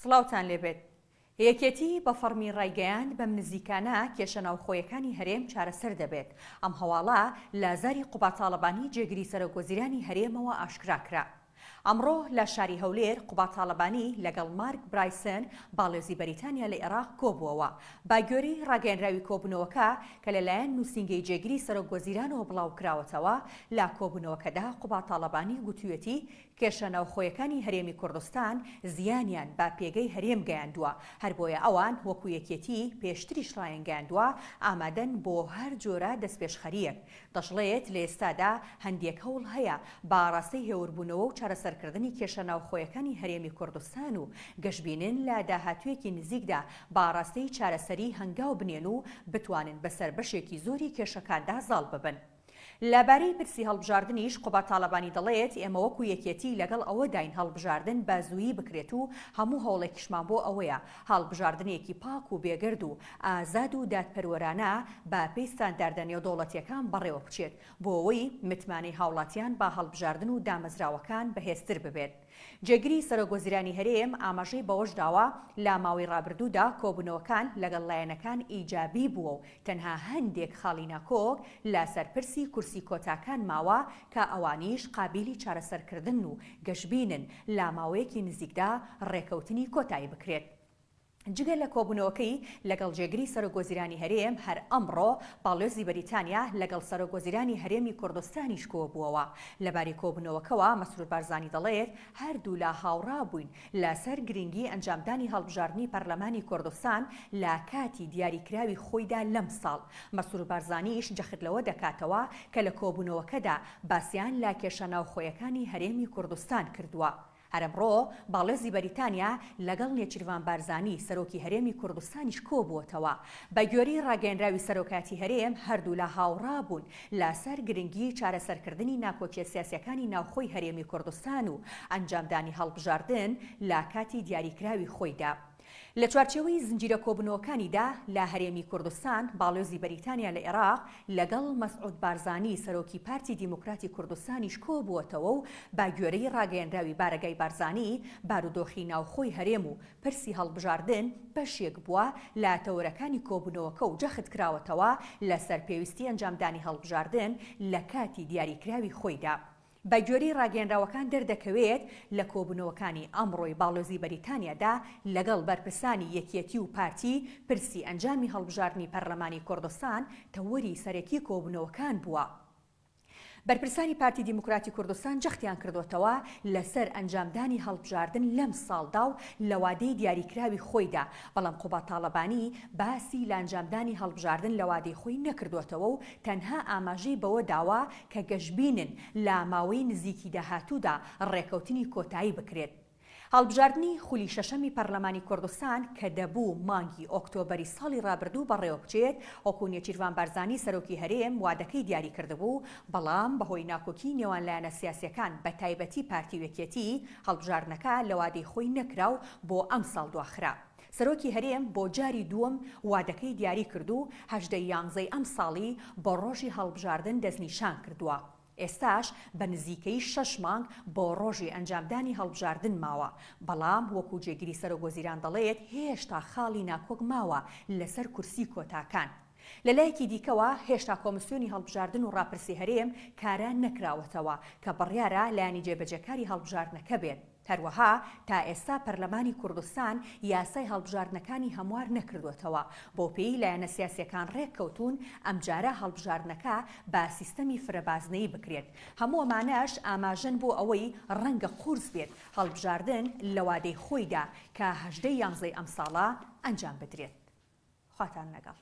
سڵاوتان لێبێت. یەکێتی بە فەڕمی ڕایگەیاند بەم نزیکانە کێشە ناوخۆیەکانی هەرێم چارەسەر دەبێت. ئەم هەواڵە لە زاری قوباد تاڵەبانی جێگری سەرۆکوەزیرانی هەرێمەوە ئاشکرا کرا. ئەمڕۆ لە شاری هەولێر قوباد تاڵەبانی لەگەڵ مارک برایسن باڵیۆزی بەریتانیا لە ئێراق کۆبووەوە. بە گوێرەی ڕاگەیەنراوی کۆبوونەوەکە کە لەلایەن نووسینگەی جێگری سەرۆکوەزیرانەوە بڵاوکراوەتەوە، لە کۆبوونەوەکەدا قوباد تاڵەبانی گوتوویەتی کێشە ناوخۆیەکانی هەرێمی کوردستان زیانیان بە پێگەی هەرێم گەیاندووە، هەربۆیە ئەوان وەکو یەکێتی پێشتریش ڕایانگەیاندووە ئامادەن بۆ هەر جۆرە دەستپێشخەرییەک. دەشڵێت، لە ئێستادا هەندێک هەوڵ هەیە بە ئاڕاستەی هێوربوونەوە و چارەسەرکردنی کێشە ناوخۆیەکانی هەرێمی کوردستان و گەشبینن لە داهاتوویەکی نزیکدا بە ئاڕاستەی چارەسەری هەنگاو بنێن و بتوانن بەسەر بەشێکی زۆری کێشەکاندا زاڵ ببن. لە بارەی پرسی هەڵبژاردنیش قوباد تاڵەبانی دەڵێت، ئێمە وەکو یەکێتی لەگەڵ ئەوەداین هەڵبژاردن بە زوویی بکرێت و هەموو هەوڵێکیشمان بۆ ئەوەیە هەڵبژاردنێکی پاک و بێگەرد و ئازاد و دادپەروەرانە بە پێی ستانداردە نێودەوڵەتییەکان بەڕێوە بچێت بۆ ئەوەی متمانەی هاوڵاتیان بە هەڵبژاردن و دامەزراوەکان بەهێزتر ببێت. جێگری سەرۆکوەزیرانی هەرێم ئاماژەی بەوەشداوە، لە ماوەی ڕابردوودا کۆبوونەوەکان لەگەڵ لایەنەکان ئیجابی بووە و تەنها هەندێک خاڵی ناکۆک لەسەر پرسی کورسی کۆتاکان ماوە کە ئەوانیش قابیلی چارەسەرکردنن و گەشبینن لە ماوەیەکی نزیکدا ڕێکەوتنی کۆتایی بکرێت. جگە لە کۆبوونەوەکەی لەگەڵ جێگری سەرۆکوەزیرانی هەرێم، هەر ئەمڕۆ باڵیۆزی بەریتانیا لەگەڵ سەرۆکوەزیرانی هەرێمی کوردستانیش کۆبووەوە. لەبارەی کۆبوونەوەکەوە مەسرور بارزانی دەڵێت، هەردوولا هاوڕا بووین لەسەر گرنگی ئەنجامدانی هەڵبژاردنی پەرلەمانی کوردستان لە کاتی دیاریکراوی خۆیدا لەمساڵ. مەسرور بارزانیش جەخت لەوە دەکاتەوە کە لە کۆبوونەوەکەدا باسیان لە کێشە ناوخۆیەکانی هەرێمی کوردستان کردووە. هەر ئەمڕۆ باڵیۆزی بەریتانیا لەگەڵ نێچیرڤان بارزانی سەرۆکی هەرێمی کوردستانیش کۆبووەتەوە. بەگوێرەی ڕاگەیەنراوی سەرۆکایەتی هەرێم، هەردوولا هاوڕا بوون لەسەر گرنگی چارەسەرکردنی ناکۆکیە سیاسیەکانی ناوخۆی هەرێمی کوردستان و ئەنجامدانی هەڵبژاردن لە کاتی دیاریکراوی خۆیدا. لە چوارچێوەی زنجیرە کۆبوونەوەکانیدا لە هەرێمی کوردستان، باڵیۆزی بەریتانیا لە ئێراق لەگەڵ مەسعود بارزانی سەرۆکی پارتی دیموکراتی کوردستانیش کۆبووەتەوە و بە گوێرەی ڕاگەیەنراوی بارەگای بارزانی، بارودۆخی ناوخۆی هەرێم و پرسی هەڵبژاردن بەشێک بووە لە تەوەرەکانی کۆبوونەوەکە و جەخت کراوەتەوە لەسەر پێویستی ئەنجامدانی هەڵبژاردن لە کاتی دیاریکراوی خۆیدا. بەگوێرەی ڕاگەیەنراوەکان دەردەکەوێت، لە کۆبوونەوەکانی ئەمڕۆی باڵیۆزی بەریتانیادا لەگەڵ بەرپرسانی یەکیەتی و پارتی، پرسی ئەنجامی هەڵبژاردنی پەرلەمانی کوردستان تەوەری سەرەکی کۆبوونەوەکان بووە. بەرپرسانی پارتی دیموکراتی کوردستان جەختیان کردۆتەوە لەسەر ئەنجامدانی هەڵبژاردن لەم ساڵدا و لە وادەی دیاریکراوی خۆیدا، بەڵام قوباد تاڵەبانی باسی لە ئەنجامدانی هەڵبژاردن لە وادەی خۆی نەکردۆتەوە و تەنها ئاماژەی بەوە داوە کە گەشبینن لە ماوەی نزیکی داهاتوودا ڕێکەوتنی کۆتایی بکرێت. هەڵبژاردنی خولی شەشەمی پەرلەمانی کوردستان کە دەبوو مانگی ئۆکتۆبەری ساڵی ڕابردوو بەڕێوەبچێت، وەکو نێچیرڤان بارزانی سەرۆکی هەرێم وادەکەی دیاری کردبوو، بەڵام بەهۆی ناکۆکی نێوان لایەنە سیاسیەکان بەتایبەتی پارتی و یەکێتی، هەڵبژاردنەکە لە وادەی خۆی نەکرا و بۆ ئەمساڵ دواخرا. سەرۆکی هەرێم بۆ جاری دووەم وادەکەی دیاری کرد و 18 ی یانزەی ئەمساڵی بۆ ڕۆژی هەڵبژاردن دەستنیشان کردووە. ئێستاش بە نزیکەیی شەش مانگ بۆ ڕۆژی ئەنجامدانی هەڵبژاردن ماوە، بەڵام وەکو جێگری سەرۆکوەزیران دەڵێت هێشتا خاڵی ناکۆک ماوە لەسەر کورسی کۆتاکان. لەلایەکی دیکەوە هێشتا کۆمسیۆنی هەڵبژاردن و ڕاپرسی هەرێم کارا نەکراوەتەوە کە بڕیارە لایەنی جێبەجێکاری هەڵبژاردنەکە بێت. هەروەها تا ئێستا پەرلەمانی کوردستان یاسای هەڵبژاردنەکانی هەموار نەکردووەتەوە، بەوپێیەی لایەنە سیاسییەکان رێککەوتوون ئەمجارە هەڵبژاردنەکە بە سیستەمی فرەبازنەیی بکرێت. هەموو ئەمانەش ئاماژەن بۆ ئەوەی رەنگە قورس بێت هەڵبژاردن لە وادەی خۆیدا کە 18 ی یانزەی ئەمساڵە ئەنجام بدرێت. خواتان لەگەڵ.